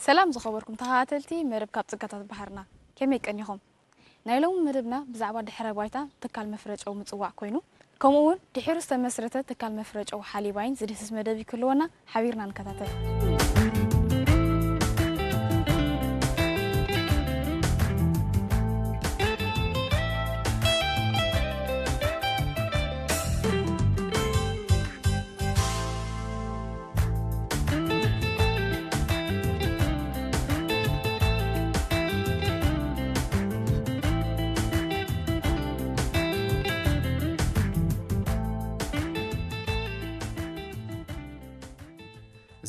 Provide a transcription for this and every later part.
ሰላም ዝኸበርኩም ተኸታተልቲ መደብ ካብ ጽጋታት ባሕርና፣ ከመይ ቀኒኹም? ናይ ሎሚ መደብና ብዛዕባ ድሕረ ባይታ ትካል መፍረ ጨው ምጽዋዕ ኮይኑ፣ ከምኡ እውን ድሒሩ ዝተመስረተ ትካል መፍረ ጨው ሓሊባይን ዝድህስስ መደብ ክህልወና ሓቢርና ንከታተል።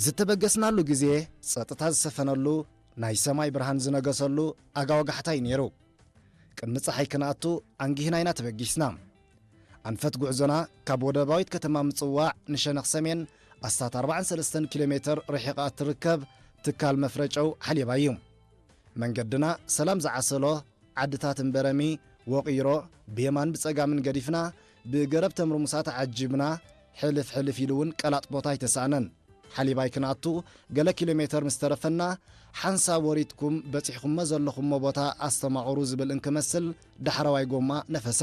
ዝተበገስናሉ ግዜ፣ ጸጥታ ዝሰፈነሉ፣ ናይ ሰማይ ብርሃን ዝነገሰሉ ኣጋ ወጋሕታ እዩ ነይሩ። ቅድሚ ጸሓይ ክንኣቱ ኣንጊህና ኢና ተበጊስና። ኣንፈት ጉዕዞና ካብ ወደባዊት ከተማ ምጽዋዕ ንሸነኽ ሰሜን ኣስታት ኣርባዓን ሰለስተን ኪሎ ሜተር ርሒቓ እትርከብ ትካል መፍረ ጨው ሓሊባ እዩ። መንገድና ሰላም ዝዓሰሎ ዓድታት እምበረሚ ወቒሮ ብየማን ብጸጋምን ገዲፍና ብገረብ ተምርሙሳ ተዓጂብና ሕልፍ ሕልፍ ኢሉ እውን ቀላጥ ቦታ ኣይተሳእነን። ሓሊባይ ክንኣቱ ገለ ኪሎ ሜተር ምስ ተረፈና ሓንሳብ ወሪድኩም በጺሕኩሞ ዘለኹሞ ቦታ ኣስተማቕሩ ዝብል እንክመስል ዳሕረዋይ ጎማ ነፈሰ።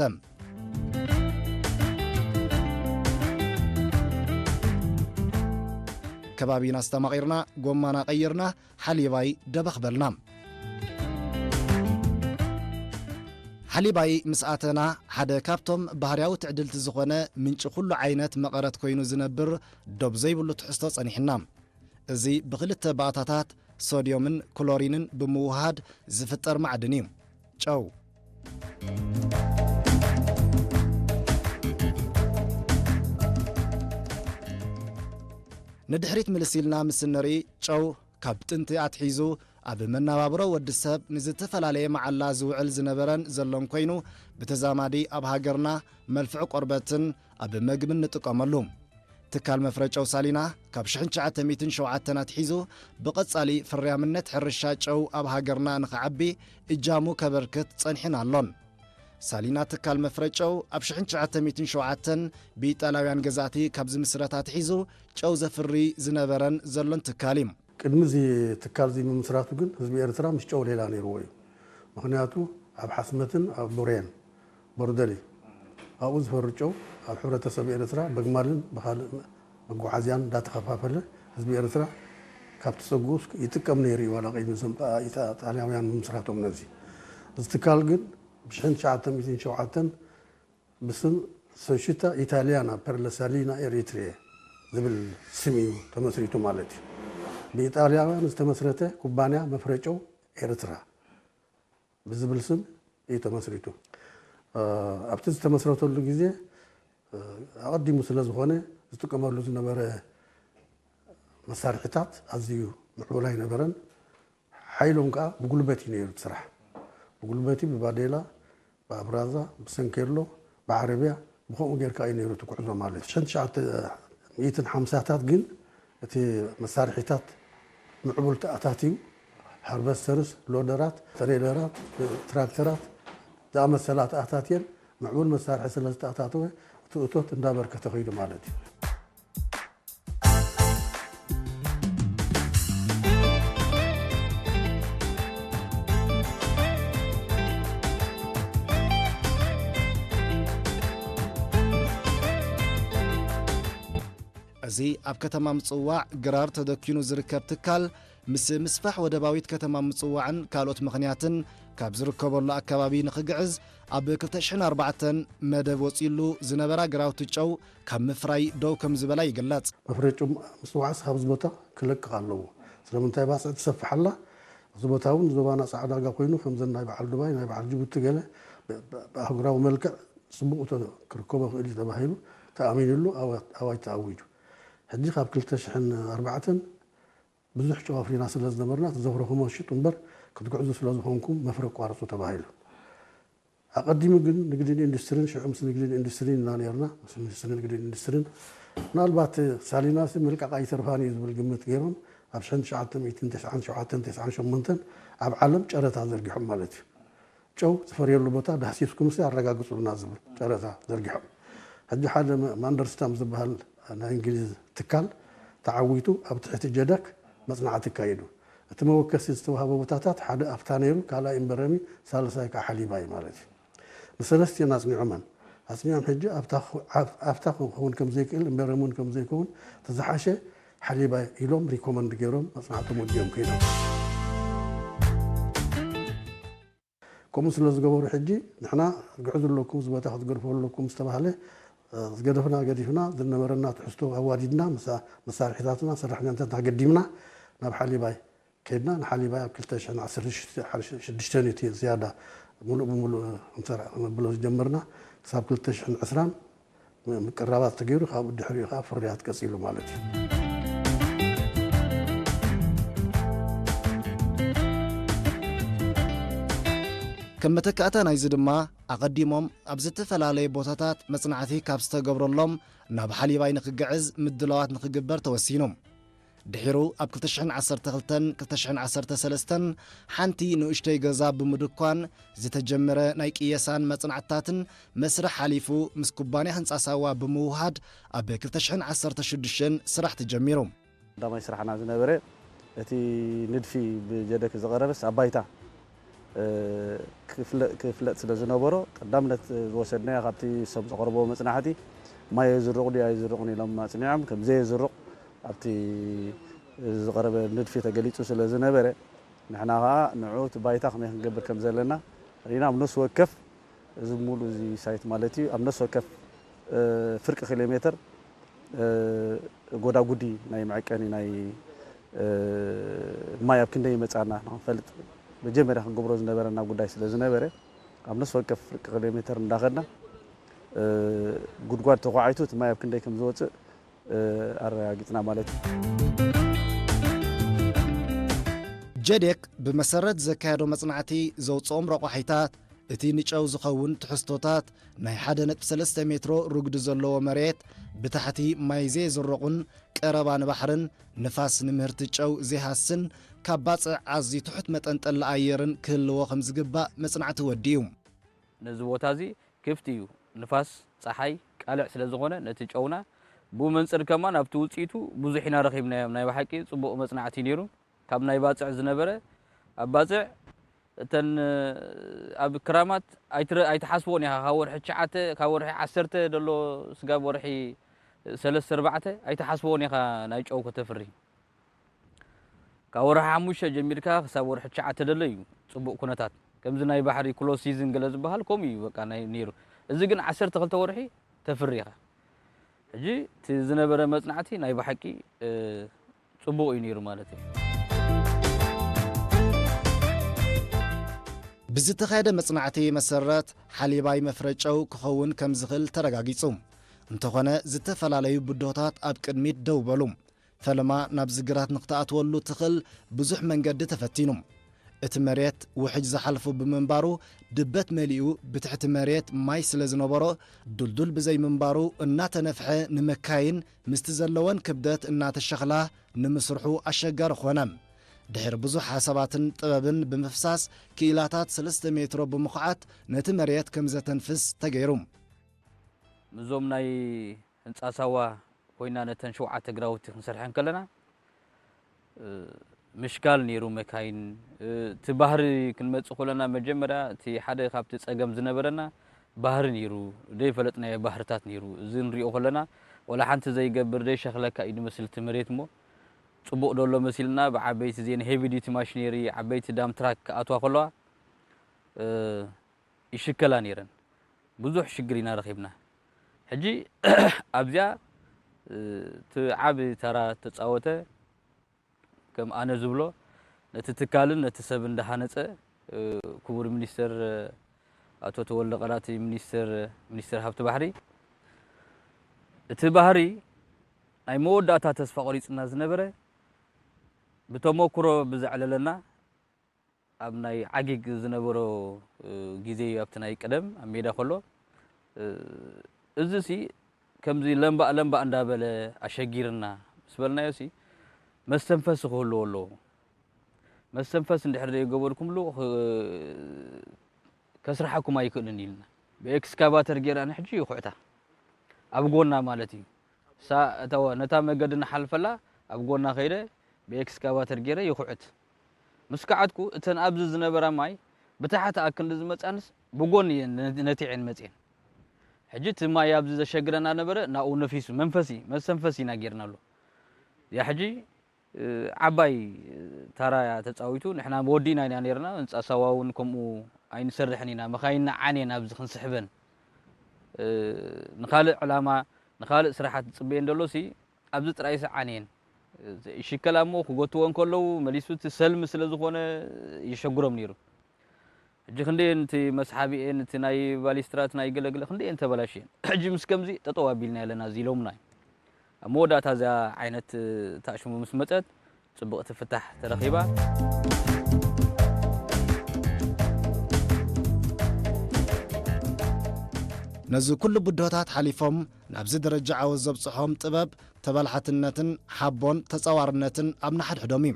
ከባቢና ኣስተማቒርና ጎማና ቀይርና ሓሊባይ ደበኽ በልና። ሓሊባይ ምስ ኣተና ሓደ ካብቶም ባህርያዊ ትዕድልቲ ዝኾነ ምንጪ ኩሉ ዓይነት መቐረት ኮይኑ ዝነብር ዶብ ዘይብሉ ትሕዝቶ ጸኒሕና። እዚ ብኽልተ ባእታታት ሶድዮምን ክሎሪንን ብምውሃድ ዝፍጠር ማዕድን እዩ። ጨው። ንድሕሪት ምልስ ኢልና ምስ እንርኢ ጨው ካብ ጥንቲ ኣትሒዙ ኣብ መነባብሮ ወዲ ሰብ ንዝተፈላለየ መዓላ ዝውዕል ዝነበረን ዘሎን ኮይኑ፣ ብተዛማዲ ኣብ ሃገርና መልፍዒ ቆርበትን ኣብ መግብን ንጥቀመሉ። ትካል መፍረ ጨው ሳሊና ካብ ሽሕን ትሽዓተ ሚእትን ሸውዓተን ኣትሒዙ ብቐጻሊ ፍርያምነት ሕርሻ ጨው ኣብ ሃገርና ንኽዓቢ እጃሙ ከበርክት ጸኒሑን ኣሎን። ሳሊና ትካል መፍረ ጨው ኣብ ሽሕን ትሽዓተ ሚእትን ሸውዓተን ብኢጣልያውያን ገዛእቲ ካብ ዝምስረት ኣትሒዙ ጨው ዘፍሪ ዝነበረን ዘሎን ትካል እዩ። ቅድሚ እዚ ትካል እዚ ምምስራቱ ግን ህዝቢ ኤርትራ ምስ ጨው ሌላ ነይርዎ እዩ። ምኽንያቱ ኣብ ሓስመትን ኣብ ቡሬን፣ ቦርደሊ፣ ኣብኡ ዝፈሪ ጨው ኣብ ሕብረተሰብ ኤርትራ በግማልን ብኻልእ መጓዓዝያን እንዳተኸፋፈለ ህዝቢ ኤርትራ ካብቲ ጸግኡ ይጥቀም ነይሩ እዩ፣ ዋላ ቅድሚ እዞም ጣ-፣ ኢጣ-፣ ጣልያውያን ምምስራቶም ነዚ። እዚ ትካል ግን ብሽሕን ትሽዓተ ሚእትን ሸውዓተን ብስም ሶሽታ ኢታሊያና ፐር ለ ሳሊና ኤሪትሪየ ዝብል ስም እዩ ተመስሪቱ ማለት እዩ። ብኢጣልያውያን ዝተመስረተ ኩባንያ መፍረ ጨው ኤርትራ ብዝብል ስም እዩ ተመስሪቱ። እ፣ ኣብቲ ዝተመስረተሉ ግዜ፣ እ፣ ኣቐዲሙ ስለ ዝኾነ ዝጥቀመሉ ዝነበረ መሳርሒታት ኣዝዩ ምዕቡል ኣይነበረን። ሓይሎም ከኣ ብጉልበት እዩ ነይሩ እቲ ስራሕ። ብጉልበት እዩ፣ ብባዴላ፣ ብኣብራዛ፣ ብሰንኬሎ፣ ብዓረብያ፣ ብኸምኡ ጌርካ እዩ ነይሩ እቲ ጉዕዞ ማለት እዩ። ሽሕን ትሽዓተ ሚእትን ሓምሳታት ግን እቲ መሳርሒታት ምዕቡል ተኣታትዩ፣ ሃርቨስተርስ፣ ሎደራት፣ ትሬለራት፣ ትራክተራት ዝኣመሰላ ተኣታትየን ምዕቡል መሳርሒ ስለ ዝተኣታተወ እቲ እቶት እንዳበርከተ ከይዱ ማለት እዩ። እዚ ኣብ ከተማ ምጽዋዕ ግራር ተደኪኑ ዝርከብ ትካል፣ ምስ ምስፋሕ ወደባዊት ከተማ ምጽዋዕን ካልኦት ምኽንያትን ካብ ዝርከበሉ ኣከባቢ ንኽግዕዝ ኣብ ክልተ ሽሕን ኣርባዕተን መደብ ወጺሉ ዝነበራ ግራውቲ ጨው ካብ ምፍራይ ደው ከም ዝበላ ይግለጽ። መፍረይ ጨው ምጽዋዕስ ካብዚ ቦታ ክለቅቕ ኣለዎ። ስለምንታይ ባጽዕ ትሰፍሕ ኣላ? እዚ ቦታ እውን ዞባና ጻዕዳ ዕዳጋ ኮይኑ፣ ከምዘን ናይ በዓል ዱባይ፣ ናይ በዓል ጅቡቲ ገለ ብ-፣ ብ-፣ ብኣህጉራዊ መልክዕ ጽቡቕ ተ-፣ ክርከቦ ይኽእል እዩ ተባሂሉ ተኣሚኑሉ ኣዋ-፣ ኣዋጅ ተኣዊጁ። ሕጂ ካብ ክልተ ሽሕን ኣርባዕተን ብዙሕ ጨው ኣፍሪና ስለ ዝነበርና፣ እቲ ዘፍረኹሞ ሽጡ እምበር ክትግዕዙ ስለ ዝኾንኩም መፍረ ኣቋርጹ ተባሂሉ። ኣቐዲሙ ግን ንግድን ኢንዱስትሪን፣ ሽዑ ምስ ንግድን ኢንዱስትሪን ኢና ነይርና፣ ምስ ሚኒስትሪ ንግድን ኢንዱስትሪን። ምናልባት ሳሊናሲ ምልቃቕ ኣይተርፋን እዩ ዝብል ግምት ገይሮም፣ ኣብ ሽሕን ትሽዓተ ሚእትን ተስዓን ሸውዓተን ተስዓን ሸሞንተን ኣብ ዓለም ጨረታ ዘርጊሖም ማለት እዩ። ጨው ዝፈርየሉ ቦታ ዳህሲስኩምሲ ኣረጋግጹልና ዝብል ጨረታ ዘርጊሖም። ሕጂ ሓደ መ-፣ ማንደርስታም ዝበሃል ናይ እንግሊዝ ትካል ተዓዊቱ ኣብ ትሕቲ ጀደክ መጽናዕቲ ኣካይዱ። እቲ መወከሲ ዝተዋህበ ቦታታት ሓደ ኣፍታ ነይሩ፣ ካልኣይ እምበረም እዩ፣ ሳልሳይ ከዓ ሓሊባ እዩ ማለት እዩ። ንሰለስቲኦን ኣጽኒዖመን። ኣጽኒዖም ሕጂ ኣፍታ ክኹ-፣ ኣፍ-፣ ኣፍታ ክኸውን ከም ዘይክእል፣ እምበረም እውን ከም ዘይከውን፣ እቲ ዝሓሸ ሓሊባ ኢሎም ሪኮመንድ ገይሮም መጽናዕቶም ወዲኦም ከይዶም። ከምኡ ስለ ዝገበሩ ሕጂ ንሕና ግዕዙ ኣለኩም፣ እዚ ቦታ ክትገድፎ ኣለኩም ዝተባህለ፣ እ፣ ዝገደፍና ገዲፍና፣ ዝነበረና ትሕዝቶ ኣዋዲድና፣ ምሳ-፣ መሳርሒታትና፣ ሰራሕተኛታትና ገዲምና ናብ ሓሊባይ ከድና። ንሓሊባይ ኣብ ክልተ ሽሕን ዓሰርተ ሽዱሽተን እዩ እቲ ዝያዳ ምሉእ ብምሉእ ክንሰርሕ ክነብሎ ዝጀመርና። ክሳብ ክልተ ሽሕን ዕስራን ምቅራባት ተገይሩ፣ ካብኡ ድሕሪኡ ከዓ ፍርያት ቀጺሉ ማለት እዩ። ከም መተካእታ ናይዚ ድማ፣ ኣቐዲሞም ኣብ ዝተፈላለየ ቦታታት መጽናዕቲ ካብ ዝተገብረሎም ናብ ሓሊባይ ንክግዕዝ ምድላዋት ንክግበር ተወሲኑ። ድሒሩ ኣብ ክልተ ሽሕን ዓሰርተ ክልተን ክልተ ሽሕን ዓሰርተ ሰለስተን ሓንቲ ንኡሽተይ ገዛ ብምድኳን ዝተጀመረ ናይ ቅየሳን መጽናዕትታትን መስርሕ ሓሊፉ፣ ምስ ኩባንያ ህንጻ ሳዋ ብምውሃድ ኣብ ክልተ ሽሕን ዓሰርተ ሽዱሽተን ስራሕ ተጀሚሩ። ቀዳማይ ስራሕና ዝነበረ፣ እቲ ንድፊ ብጀደክ ዝቐረበስ ኣብ ባይታ፣ እ፣ ክፍለ-፣ ክፍለጥ ስለ ዝነበሮ፣ ቀዳምነት ዝወሰድናዮ ካብቲ ሰብ ዘቕረቦ መጽናዕቲ፣ ማይ የዝርቑ ድዩ ኣይዝርቑን ኢሎም ኣጽኒዖም፣ ከም ዘየዝርቕ ኣብቲ ዝቐረበ ንድፊ ተገሊጹ ስለ ዝነበረ፣ ንሕና ኸኣ ንዑ እቲ ባይታ ከመይ ክንገብር ከም ዘለና ርኢና፣ ኣብ ነፍሲ ወከፍ እዚ ሙሉ እዚ ሳይት ማለት እዩ፣ ኣብ ነፍሲ ወከፍ፣ እ፣ ፍርቂ ኪሎ ሜትር፣ እ፣ ጎዳጉዲ ናይ መዐቀኒ ናይ፣ እ፣ ማይ ኣብ ክንደይ ይመጻና ንኽንፈልጥ መጀመርያ ክንገብሮ ዝነበረና ጉዳይ ስለ ዝነበረ፣ ኣብ ነፍሲ ወከፍ ፍርቂ ኪሎ ሜትር እንዳኸድና፣ እ፣ ጉድጓድ ተዃዒቱ እቲ ማይ ኣብ ክንደይ ከም ዝወጽእ፣ እ፣ ኣረጋጊጽና ማለት እዩ። ጀዴክ ብመሰረት ዘካየዶ መጽናዕቲ ዘውጽኦም ረቋሒታት፣ እቲ ንጨው ዝኸውን ትሕዝቶታት ናይ ሓደ ነጥቢ ሰለስተ ሜትሮ ርጉዲ ዘለዎ መሬት፣ ብታሕቲ ማይ ዘይዝረቑን ቀረባ ንባሕርን ንፋስ ንምህርቲ ጨው ዘይሃስን፣ ካብ ባጽዕ ኣዝዩ ትሑት መጠን ጠሊ ኣየርን ክህልዎ ከም ዝግባእ መጽናዕቲ ወዲኡ። ነዚ ቦታ እዚ ክፍቲ እዩ። ንፋስ፣ ጸሓይ፣ ቃልዕ ስለ ዝኾነ ነቲ ጨውና ብኡ መንጽር ከማን ኣብቲ ውጽኢቱ ብዙሕ ኢና ረኺብናዮ። ናይ ብሓቂ ጽቡቕ መጽናዕቲ ነይሩ። ካብ ናይ ባጽዕ ዝነበረ፣ ኣብ ባጽዕ እተን ኣብ ክራማት ኣይትረ-፣ ኣይትሓስቦን ኢኻ። ካብ ወርሒ ትሽዓተ፣ ካብ ወርሒ ዓሰርተ ደሎ ስጋብ ወርሒ ሰለስተ ኣርባዕተ ኣይትሓስቦን ኢኻ ናይ ጨው ከተፍሪ። ካብ ወርሒ ሓሙሽተ ጀሚርካ ክሳብ ወርሒ ትሽዓተ ደሎ እዩ ጽቡቕ ኩነታት። ከምዚ ናይ ባሕሪ ክሎዝ ሲዝን ገለ ዝበሃል ከምኡ እዩ በቃ ናይ ነይሩ። እዚ ግን ዓሰርተ ክልተ ወርሒ ተፍሪ ኢኻ። ሕጂ እቲ ዝነበረ መጽናዕቲ ናይ ብሓቂ፣ እ፣ ጽቡቕ እዩ ነይሩ ማለት እዩ። ብዝተኻየደ መጽናዕቲ መሰረት፣ ሓሊባይ መፍረ ጨው ክኸውን ከም ዝኽእል ተረጋጊጹ። እንተኾነ፣ ዝተፈላለዩ ብድሆታት ኣብ ቅድሚት ደው በሉ። ፈለማ ናብዚ ግራት ንክትኣትወሉ ትኽእል ብዙሕ መንገዲ ተፈቲኑ። እቲ መሬት ውሕጅ ዝሓልፉ ብምንባሩ፣ ድበት መሊኡ ብትሕቲ መሬት ማይ ስለ ዝነበሮ፣ ዱልዱል ብዘይምንባሩ እናተነፍሐ፣ ንመካይን ምስቲ ዘለወን ክብደት እናተሸኽላ ንምስርሑ ኣሸጋሪ ኾነ። ድሕሪ ብዙሕ ሓሳባትን ጥበብን ብምፍሳስ፣ ክኢላታት ሰለስተ ሜትሮ ብምኹዓት ነቲ መሬት ከም ዘተንፍስ ተገይሩ። ምስዞም ናይ ህንጻ ሳዋ ኮይና ነተን ሸውዓተ ግራውቲ ክንሰርሐን ከለና፣ እ፣ ምሽካል ነይሩ መካይን። እ፣ እቲ ባህሪ ክንመጽእ ከለና መጀመርያ እቲ ሓደ ካብቲ ጸገም ዝነበረና ባህሪ ነይሩ፣ ዘይፈለጥናዮ ባህርታት ነይሩ። እዚ ንሪኦ ከለና ዋላ ሓንቲ ዘይገብር፣ ዘይሸኽለካ እዩ ዝመስል እቲ መሬት እሞ፣ ጽቡቕ ደሎ መሲልና ብዓበይቲ እዚአን ሄቪ ዲቲ ማሽነሪ፣ ዓበይቲ ዳም ትራክ ክኣትዋ ከለዋ፣ እ፣ ይሽከላ ነይረን። ብዙሕ ሽግር ኢና ረኺብና። ሕጂ ኣብዚኣ፣ እ፣ እቲ ዓቢ ተራ ተጻወተ፣ ከም ኣነ ዝብሎ፣ ነቲ ትካልን ነቲ ሰብ እንዳሃነጸ፣ እ፣ ክቡር ሚኒስተር፣ እ፣ ኣቶ ተወልደ ቀላቲ ሚኒስተር፣ ሚኒስተር ሃብቲ ባሕሪ፣ እቲ ባህሪ ናይ መወዳእታ ተስፋ ቆሪጽና ዝነበረ፣ ብተመኩሮ ብዘዕለለና፣ ኣብ ናይ ዓጊግ ዝነበሮ፣ እ፣ ግዜ እዩ፣ ኣብቲ ናይ ቀደም ኣብ ሜዳ ከሎ፣ እ፣ እዚሲ ከምዚ ለምባእ ለምባእ እንዳበለ ኣሸጊርና ምስ በልናዮሲ፣ መስተንፈሲ ክህልዎ ኣለዎ። መስተንፈሲ እንድሕር ዘይገበርኩምሉ፣ ክ-፣ ከስርሓኩም ኣይክእልን ኢልና። ብኤክስካቫተር ጌራ ንሕጂ ይኹዕታ። ኣብ ጎና ማለት እዩ። ሳ-፣ እታ ወ-፣ ነታ መገዲ ንሓልፈላ ኣብ ጎና ከይደ ብኤክስካቫተር ጌረ ይኹዕት። ምስ ከዓትኩ እተን ኣብዚ ዝነበራ ማይ ብታሕቲ ኣክንዲ ዝመጻንስ ብጎኒ እየን ነ- ነቲዐን መጽየን። ሕጂ እቲ ማይ ኣብዚ ዘሸግረና ነበረ፣ ናብኡ ነፊሱ መንፈሲ መሰንፈሲ ኢና ጌርናሉ። ያ ሕጂ እ፣ ዓባይ ታራ እያ ተጻዊቱ። ንሕና ወዲእና ኢና ኔርና፣ ህንጻ ሳዋ እውን ከምኡ ኣይንሰርሕን ኢና፣ መኻይንና ዓንየን ኣብዚ ክንስሕበን፣ እ፣ ንኻልእ ዕላማ ንኻልእ ስራሓት ዝጽበየን ዘሎ ሲ ኣብዚ ጥራይ ሲ ዓንየን። እ፣ ይሽከላ እሞ ክጎትዎ እንከለዉ መሊሱ እቲ ሰልሚ ስለ ዝኾነ የሸግሮም ነይሩ። ሕጂ ክንደየን እቲ መስሓቢኤን እቲ ናይ ባሊስትራት ናይ ገለግለ ክንደየን ተበላሽየን። ሕጂ ምስ ከምዚ ጠጠው ኣቢልና ኣለና እዚ ኢሎምና እዮም። ኣብ መወዳእታ እዛ ዓይነት ታሽሙ ምስ መጸት ጽቡቕቲ ፍታሕ ተረኺባ። ነዚ ኩሉ ብድሆታት ሓሊፎም ናብዚ ደረጃ ዓወት ዘብጽሖም ጥበብ፣ ተባላሓትነትን ሓቦን ተጻዋርነትን ኣብ ንሓድሕዶም እዩ።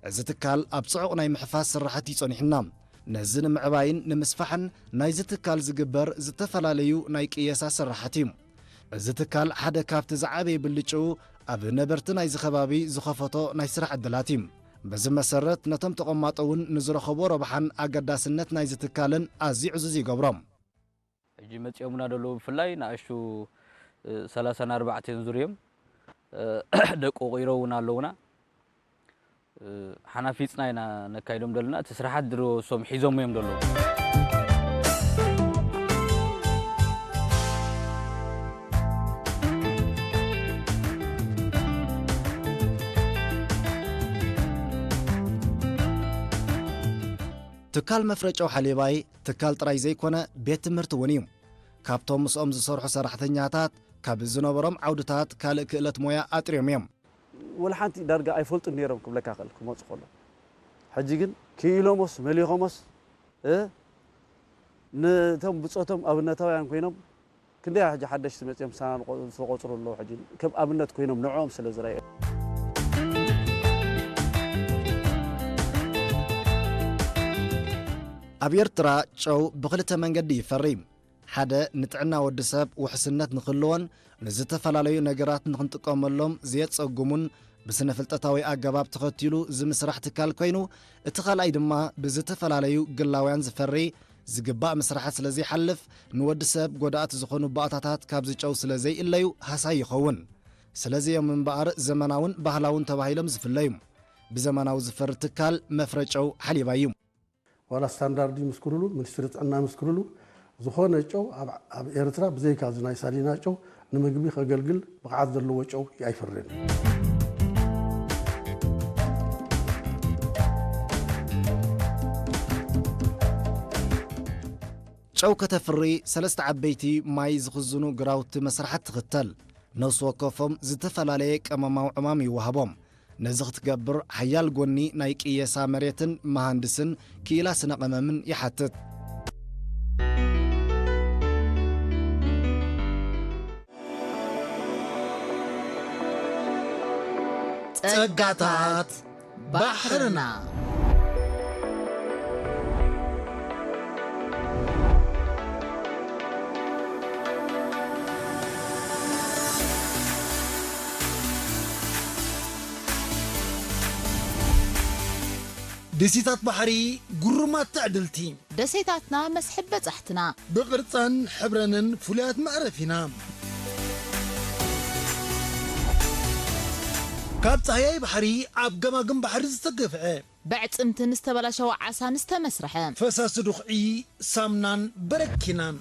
እዚ ትካል ኣብ ጽዑቕ ናይ ምሕፋስ ስራሕት እዩ ጸኒሑና። ነዚ ንምዕባይን ንምስፋሕን ናይዚ ትካል ዝግበር ዝተፈላለዩ ናይ ቅየሳ ስራሕት እዩ። እዚ ትካል ሓደ ካብቲ ዝዓበየ ብልጭኡ ኣብ ነበርቲ ናይዚ ከባቢ ዝኸፈቶ ናይ ስራሕ ዕድላት እዩ። በዚ መሰረት ነቶም ተቐማጦ እውን ንዝረኸቦ ረብሓን ኣገዳስነት ናይዚ ትካልን ኣዝዩ ዕዙዝ ይገብሮም። ሕጂ መጺኦምና ዘለዉ ብፍላይ ንኣሽቱ፣ እ፣ ሰላሳን ኣርባዕተን ዙር እዮም። እ፣ ደቂ ቆይሮ እውን ኣለዉና። እ፣ ሓናፊጽና ኢና ነካይዶም ዘለና። እቲ ስራሓት ድሮ እሶም ሒዞም እዮም ዘለዉ። ትካል መፍረጨው ሓሊባይ ትካል ጥራይ ዘይኮነ ቤት ትምህርቲ እውን እዩ። ካብቶም ምስኦም ዝሰርሑ ሰራሕተኛታት ካብ ዝነበሮም ዓውድታት ካልእ ክእለት ሞያ ኣጥርዮም እዮም። ወላ ሓንቲ ዳርጋ ኣይፈልጡን ነይሮም ክብለካ ክእል ክመፁ ከሎ። ሕጂ ግን ክኢሎሞስ መሊኾሞስ፣ እ፣ ነቶም ብፆቶም ኣብነታውያን ኮይኖም ክንደይ ሕጂ ሓደሽቲ መፅኦም ሳና ዝቆ-፣ ዝቆፅሩ ኣለዉ። ሕጂ ከም ኣብነት ኮይኖም ንዕኦም ስለ ዝረኣዩ። ኣብ ኤርትራ ጨው ብኽልተ መንገዲ ይፈሪ። ሓደ፣ ንጥዕና ወዲ ሰብ ውሕስነት ንኽህልዎን ንዝተፈላለዩ ነገራት ንኽንጥቀመሎም ዘየጸግሙን ብስነ ፍልጠታዊ ኣገባብ ተኸቲሉ ዝምስራሕ ትካል ኮይኑ፣ እቲ ካልኣይ ድማ ብዝተፈላለዩ ግላውያን ዝፈሪ ዝግባእ ምስራሕ ስለ ዘይሓልፍ ንወዲ ሰብ ጎዳእቲ ዝኾኑ ባእታታት ካብዚ ጨው ስለ ዘይእለዩ ሃሳይ ይኸውን። ስለዚ እዮም እምበኣር ዘመናውን ባህላውን ተባሂሎም ዝፍለዩ። ብዘመናዊ ዝፈሪ ትካል መፍረ ጨው ሓሊባይ እዩ። ዋላ ስታንዳርድ ይምስክሩሉ፣ ሚኒስትሪ ጥዕና ይምስክሩሉ፣ ዝኾነ ጨው ኣብ፣ ኣብ ኤርትራ ብዘይካ እዚ ናይ ሳሊና ጨው ንምግቢ ከገልግል ብቕዓት ዘለዎ ጨው ኣይፍርን። ጨው ከተፍሪ ሰለስተ ዓበይቲ ማይ ዝኽዝኑ ግራውቲ መስርሓት ትኽተል። ነፍሲ ወከፎም ዝተፈላለየ ቀመማዊ ዕማም ይወሃቦም። ነዚ ክትገብር ሓያል ጎኒ ናይ ቅየሳ መሬትን መሃንድስን ክኢላ ስነ ቀመምን ይሓትት። ጸጋታት ባሕርና። ደሴታት ባሕሪ ግሩማት ትዕድልቲ። ደሴታትና መስሕብ በጻሕትና። ብቕርጸን ሕብረንን ፍሉያት መዕረፊና። ካብ ጻህያይ ባሕሪ ኣብ ገማግም ባሕሪ ዝተገፍዐ። ብዕጽምትን ዝተበላሸወ ዓሳን ዝተመስርሐ። ፈሳሲ ዱኽዒ፣ ሳምናን በረኪናን።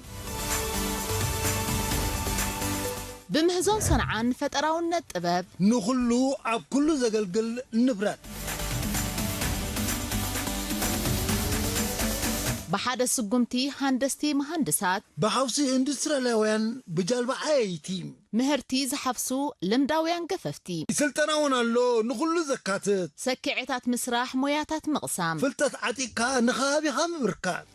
ብምህዞን ሰንዓን ፈጠራውነት ጥበብ። ንኹሉ ኣብ ኩሉ ዘገልግል ንብረት። ብሓደ ስጉምቲ ሃንደስቲ መሃንድሳት። ብሓውሲ ኢንዱስትርያላውያን ብጃልባ ዓየይቲ። ምህርቲ ዝሓፍሱ ልምዳውያን ገፈፍቲ። ስልጠና እውን ኣሎ ንኹሉ ዘካትት። ሰኪዔታት ምስራሕ፣ ሞያታት ምቕሳም። ፍልጠት ዓጢቕካ ንኸባቢኻ ምብርካት።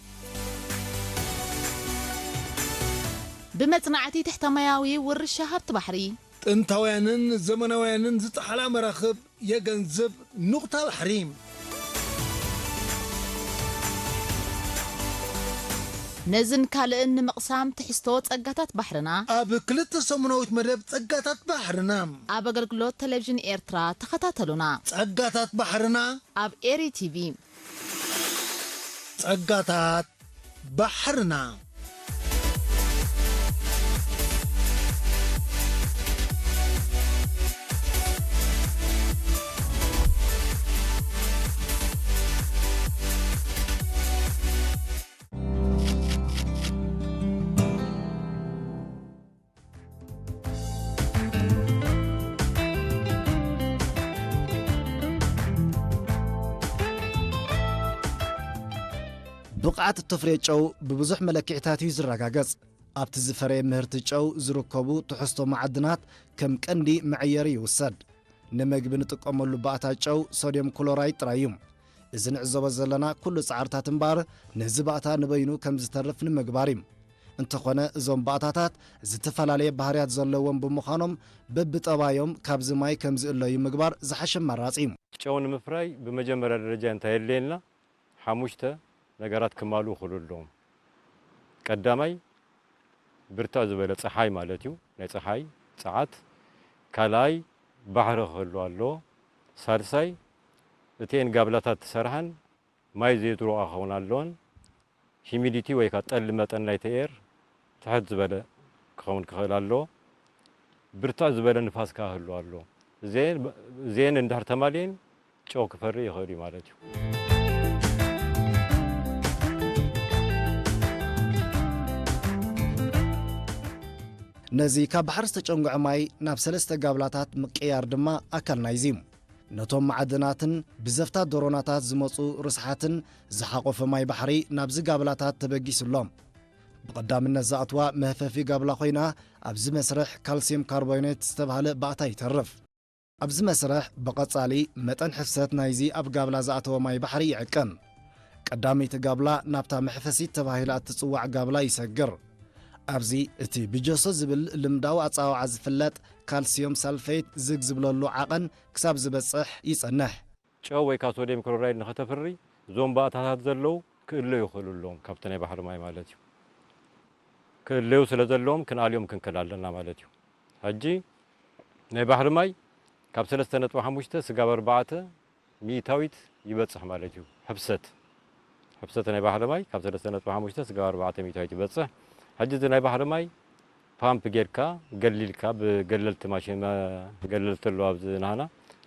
ብመጽናዕቲ ትሕተ ማያዊ ውርሻ ሃብቲ ባሕሪ። ጥንታውያንን ዘመናውያንን ዝጠሓላ መራኽብ የገንዝብ ኑቕታ ባሕሪ። ነዝን ካልእን ንምቕሳም ትሕዝቶ ጸጋታት ባሕርና። ኣብ ክልተ ሰሙናዊት መደብ ጸጋታት ባሕርና። ኣብ ኣገልግሎት ቴሌቪዥን ኤርትራ ተኸታተሉና። ጸጋታት ባሕርና። ኣብ ኤሪ ቲቪ። ጸጋታት ባሕርና። ብቕዓት እተፍርዮ ጨው ብብዙሕ መለክዒታት እዩ ዝረጋገጽ። ኣብቲ ዝፈረየ ምህርቲ ጨው ዝርከቡ ትሕዝቶ መዓድናት ከም ቀንዲ መዐየሪ ይውሰድ። ንምግቢ ንጥቀመሉ ባእታ ጨው ሶድየም ክሎራይድ ጥራይ እዩ። እዚ ንዕዘቦ ዘለና ኩሉ ጻዕርታት እምበኣር ነዚ ባእታ ንበይኑ ከም ዝተርፍ ንምግባር እዩ። እንተኾነ እዞም ባእታታት ዝተፈላለየ ባህርያት ዘለዎም ብምዃኖም በብጠባዮም ካብዚ ማይ ከም ዝእለዩ ምግባር ዝሓሸ ኣማራጺ እዩ። ጨው ንምፍራይ ብመጀመርያ ደረጃ እንታይ የድልየና? ሓሙሽተ ነገራት ክማልኡ ክኽእሉ ኣለዎም። ቀዳማይ ብርትዕ ዝበለ ጸሓይ ማለት እዩ፣ ናይ ጸሓይ ጸዓት። ካልኣይ ባሕሪ ክህሉ ኣለዎ። ሳልሳይ እተን ጋብላታት ዝሰርሓን ማይ ዘይትሩቓ ክኸውን ኣለዎን። ሂሚዲቲ ወይ ከዓ ጠሊ መጠን ናይቲ ኤር ትሕት ዝበለ ክኸውን ክኽእል ኣለዎ። ብርትዕ ዝበለ ንፋስ ከዓ ክህሉ ኣለዎ። እዚአን እዚአን እንድሕር ተማልኤን ጨው ክፈሪ ይኽእል እዩ ማለት እዩ። ነዚ ካብ ባሕሪ ዝተጨንጉዐ ማይ ናብ ሰለስተ ጋብላታት ምቅያር ድማ ኣካል ናይዚ እዩ። ነቶም መዓድናትን ብዘፍታት ደሮናታት ዝመጹ ርስሓትን ዝሓቖፈ ማይ ባሕሪ ናብዚ ጋብላታት ተበጊሱ ኣሎ። ብቐዳምነት ዝኣትዋ መህፈፊ ጋብላ ኮይና፣ ኣብዚ መስርሕ ካልሲየም ካርቦኔት ዝተባህለ ባእታ ይተርፍ። ኣብዚ መስርሕ ብቐጻሊ መጠን ሕፍሰት ናይዚ ኣብ ጋብላ ዝኣተወ ማይ ባሕሪ ይዕቀን። ቀዳመይቲ ጋብላ ናብታ መሕፈሲት ተባሂላ እትጽዋዕ ጋብላ ይሰግር። ኣብዚ እቲ ብጀሶ ዝብል ልምዳዊ ኣጸዋውዓ ዝፍለጥ ካልሲዮም ሳልፌት ዝግ ዝብለሉ ዓቐን ክሳብ ዝበጽሕ ይጸንሕ። ጨው ወይ ከዓ ሶድየም ክሎራይድ ንኸተፍሪ እዞም ባእታታት ዘለዉ ክእለዩ ይኽእሉ ኣለዎም፣ ካብቲ ናይ ባሕሪ ማይ ማለት እዩ። ክእለዩ ስለ ዘለዎም ክንኣልዮም ክንክእል ኣለና ማለት እዩ። ሕጂ ናይ ባሕሪ ማይ ካብ ሰለስተ ነጥቢ ሓሙሽተ ስጋብ ኣርባዕተ ሚእታዊት ይበጽሕ ማለት እዩ። ሕፍሰት፣ ሕፍሰት ናይ ባሕሪ ማይ ካብ ሰለስተ ነጥቢ ሓሙሽተ ስጋብ ኣርባዕተ ሚእታዊት ይበጽሕ። ሕጂ እዚ ናይ ባሕሪ ማይ ፓምፕ ጌርካ ገሊልካ ብገለልቲ ማሽን፣ መ-፣ ገለልቲ ኣለዋ ኣብዚ ናህና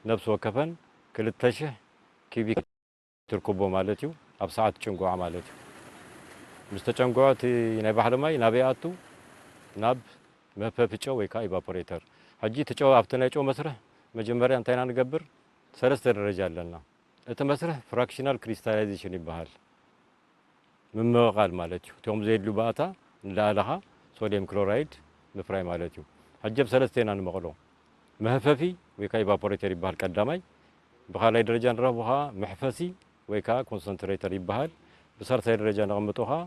ነፍሲ ወከፈን ክልተ ሽሕ ኪቢክ ትርክቦ ማለት እዩ። ኣብ ሰዓት ጭንጉዓ ማለት እዩ። ምስ ተጨንጉዐ እቲ ናይ ባሕሪ ማይ ናበይ ይኣቱ? ናብ መህፈፊ ጨው ወይ ከዓ ኢቫፖሬተር። ሕጂ እቲ ጨው ኣብቲ ናይ ጨው መስርሕ መጀመርያ እንታይ ኢና ንገብር? ሰለስተ ደረጃ ኣለና። እቲ መስርሕ ፍራክሽናል ክሪስታላይዜሽን ይበሃል። ምምቕቓል ማለት እዩ። እቶም ዘየድልዩ ባእታ እንዳኣለኻ ሶድየም ክሎራይድ ምፍራይ ማለት እዩ። ሕጂ ኣብ ሰለስተ ኢና ንመቕሎ። መህፈፊ ወይ ከዓ ኢቫፖሬተር ይበሃል ቀዳማይ። ብኻልኣይ ደረጃ ንረኽቦ ከዓ መሕፈሲ ወይ ከዓ ኮንሰንትሬተር ይበሃል። ብሳልሳይ ደረጃ ነቐምጦ ከዓ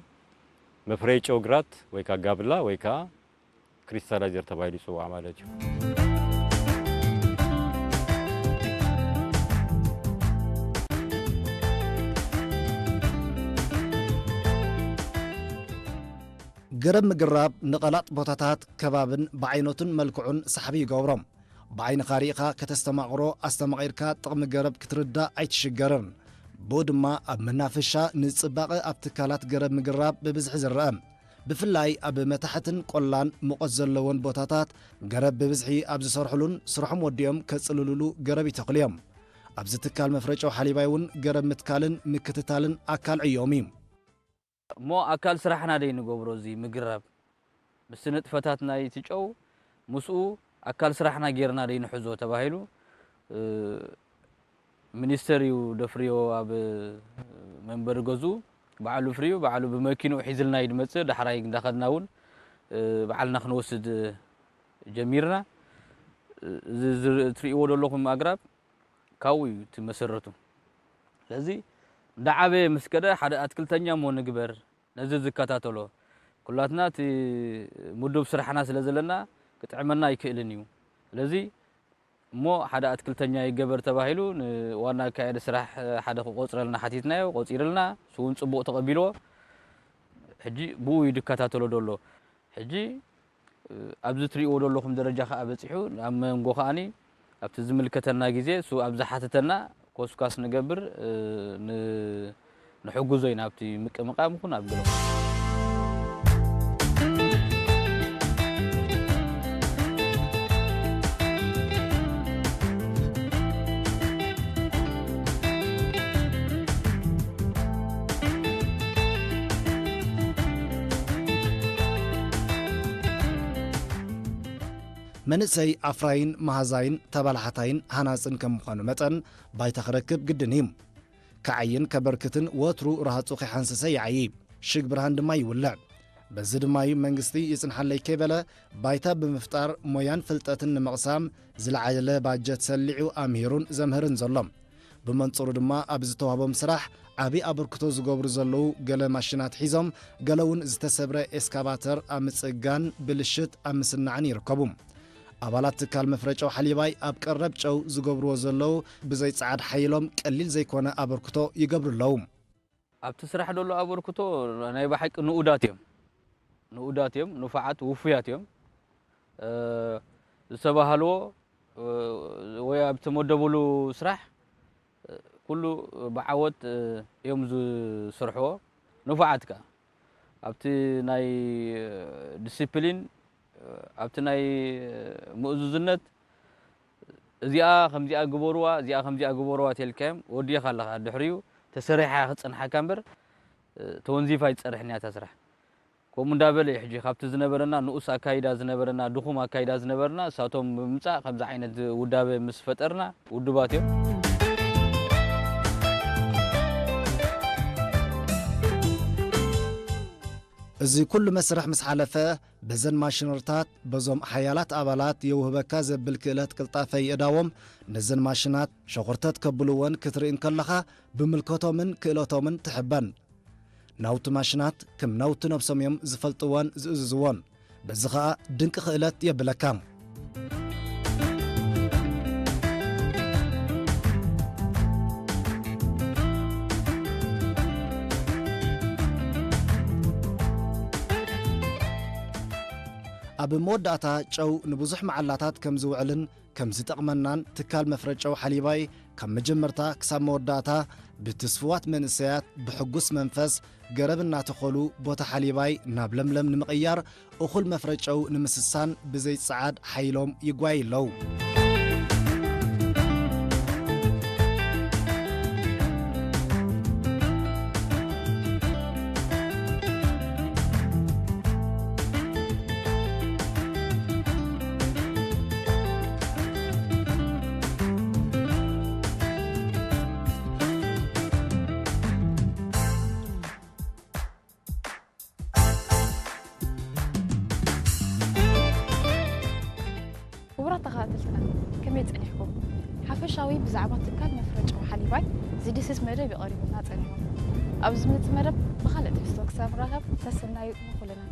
መፍረይ ጨው ግራት ወይ ከዓ ጋብላ ወይ ከዓ ክሪስታላይዘር ተባሂሉ ይጽዋዕ ማለት እዩ። ገረብ ምግራብ ንቐላጥ ቦታታት ከባብን ብዓይነቱን መልክዑን ሰሓቢ ይገብሮ። ብዓይንኻ ርኢኻ ከተስተማቕሮ፣ ኣስተማቒርካ ጥቕሚ ገረብ ክትርዳእ ኣይትሽገርን። ብኡ ድማ ኣብ መናፈሻ ንጽባቐ ኣብ ትካላት ገረብ ምግራብ ብብዝሒ ዝረአ። ብፍላይ ኣብ መታሕትን ቆላን ሙቐት ዘለዎን ቦታታት ገረብ ብብዝሒ ኣብ ዝሰርሕሉን ስርሖም ወዲኦም ከጽልልሉ ገረብ ይተኽሉ እዮም። ኣብዚ ትካል መፍረጨው ሓሊባይ እውን ገረብ ምትካልን ምክትታልን ኣካል ዕዮም እዩ። እሞ ኣካል ስራሕና ደይ ንገብሮ እዚ ምግራብ? ምስቲ ንጥፈታት ናይቲ ጨው ምስኡ ኣካል ስራሕና ጌርና ደይ ንሕዞ ተባሂሉ፣ እ፣ ሚኒስተር እዩ ደፍርዮ ኣብ መንበሪ ገዝኡ። ባዕሉ ፍርዩ፣ ባዕሉ ብመኪንኡ ሒዝልና እዩ ዝመጽእ። ዳሕራይ እንዳኸድና እውን፣ እ፣ ባዕልና ክንወስድ ጀሚርና። እዚ ዝር-፣ እትርእይዎ ዘለኹም ኣግራብ ካብኡ እዩ እቲ መሰረቱ። ስለዚ እንዳዓበየ ምስ ከደ ሓደ ኣትክልተኛ እሞ ንግበር፣ ነዚ ዝከታተሎ። ኩላትና እቲ ምዱብ ስራሕና ስለ ዘለና ክጥዕመና ኣይክእልን እዩ። ስለዚ እሞ ሓደ ኣትክልተኛ ይገበር ተባሂሉ ንዋና ኣካያዲ ስራሕ ሓደ ክቆጽረልና ሓቲትናዮ፣ ቆጺርልና፣ እሱ እውን ጽቡቕ ተቐቢልዎ። ሕጂ ብኡ እዩ ዝከታተሎ ዘሎ። ሕጂ ኣብዚ ትርእይዎ ዘለኹም ደረጃ ከኣ በጺሑ፣ ኣብ መንጎ ከኣኒ ኣብቲ ዝምልከተና ግዜ እሱ ኣብ ዝሓተተና ኮስኳስ ንገብር፣ እ፣ ን-፣ ንሕግዞ ኢና ኣብቲ ምቅምቃም ይኹን ኣብ ገለ። መንእሰይ ኣፍራይን መሃዛይን ተባላሓታይን ሃናጽን ከም ምዃኑ መጠን፣ ባይታ ክረክብ ግድን እዩ። ክዓይን ከበርክትን ወትሩ ረሃጹ ከይሓንሰሰ ይዓዪ፣ ሽግ ብርሃን ድማ ይውልዕ። በዚ ድማ እዩ መንግስቲ ይጽንሓለይ ከይበለ፣ ባይታ ብምፍጣር ሞያን ፍልጠትን ንምቕሳም ዝለዓለ ባጀት ሰሊዑ ኣምሂሩን ዘምህርን ዘሎ። ብመንጽሩ ድማ ኣብ ዝተዋህቦም ስራሕ ዓቢ ኣበርክቶ ዝገብሩ ዘለዉ ገለ ማሽናት ሒዞም፣ ገለ እውን ዝተሰብረ ኤስካቫተር ኣብ ምጽጋን ብልሽት ኣብ ምስናዕን ይርከቡ። ኣባላት ትካል መፍረ ጨው ሓሊባይ ኣብ ቀረብ ጨው ዝገብርዎ ዘለዉ ብዘይ ጸዓድ ሓይሎም ቀሊል ዘይኮነ ኣበርክቶ ይገብሩ ኣለዉ። ኣብቲ ስራሕ ዘሎ ኣበርክቶ ናይ ብሓቂ ንኡዳት እዮም። ንኡዳት እዮም፣ ንፉዓት፣ ውፉያት እዮም። እ፣ ዝተባህልዎ፣ እ፣ ወይ ኣብ ተመደብሉ ስራሕ፣ እ፣ ኩሉ ብዓወት፣ እ፣ እዮም ዝሰርሕዎ። ንፉዓት ከኣ ኣብቲ ናይ፣ እ፣ ዲሲፕሊን፣ እ፣ ኣብቲ ናይ፣ እ፣ ምእዙዝነት፣ እዚኣ ከምዚኣ ግበርዋ፣ እዚኣ ከምዚኣ ግበርዋ ተልካዮም ወዲኻ ኣለኻ። ድሕሪኡ ተሰሪሓ ክጸንሓካ እምበር፣ እ፣ ተወንዚፋ ኣይትጸርሕን እያ እታ ስራሕ። ከምኡ እንዳበለ እዩ ሕጂ ካብቲ ዝነበረና ንኡስ ኣካይዳ ዝነበረና፣ ድኹም ኣካይዳ ዝነበረና፣ እሳቶም ብምምጻእ ከምዚ ዓይነት ውዳበ ምስ ፈጠርና ውዱባት እዮም። እዚ ኩሉ መስርሕ ምስ ሓለፈ፣ በዘን ማሽነሪታት፣ በዞም ሓያላት ኣባላት የውህበካ ዘብል ክእለት ቅልጣፈ ይእዳዎም፣ ነዘን ማሽናት ሸኹርተት ከብልወን ክትርኢ እንከለኻ፣ ብምልከቶምን ክእለቶምን ትሕበን። ናውቲ ማሽናት ከም ናውቲ ነብሶም እዮም ዝፈልጥዎን ዝእዝዝዎን። በዚ ኸኣ ድንቂ ክእለት የብለካ። ኣብ መወዳእታ ጨው ንብዙሕ መዓላታት ከም ዝውዕልን ከም ዝጠቕመናን ትካል መፍረ ጨው ሓሊባይ ካብ መጀመርታ ክሳብ መወዳእታ ብትስፍዋት መንእሰያት ብሕጉስ መንፈስ ገረብ እናተኸሉ ቦታ ሓሊባይ ናብ ለምለም ንምቕያር እኹል መፍረ ጨው ንምስሳን ብዘይ ጸዓድ ሓይሎም ይጓዩ ኣለዉ። ክቡራት ተኸታተልትና፣ ከመይ ጸኒሕኩም? ሓፈሻዊ ብዛዕባ ትካል መፍረ ጨው ሓሊባይ ዝድስስ መደብ እዩ ቀሪቡልና ጸኒሑ። ኣብ ዝመጽእ መደብ ብኻልእ ትሕዝቶ ክሳብ ንራኸብ፣ ሰሰናዩ ንኹልና።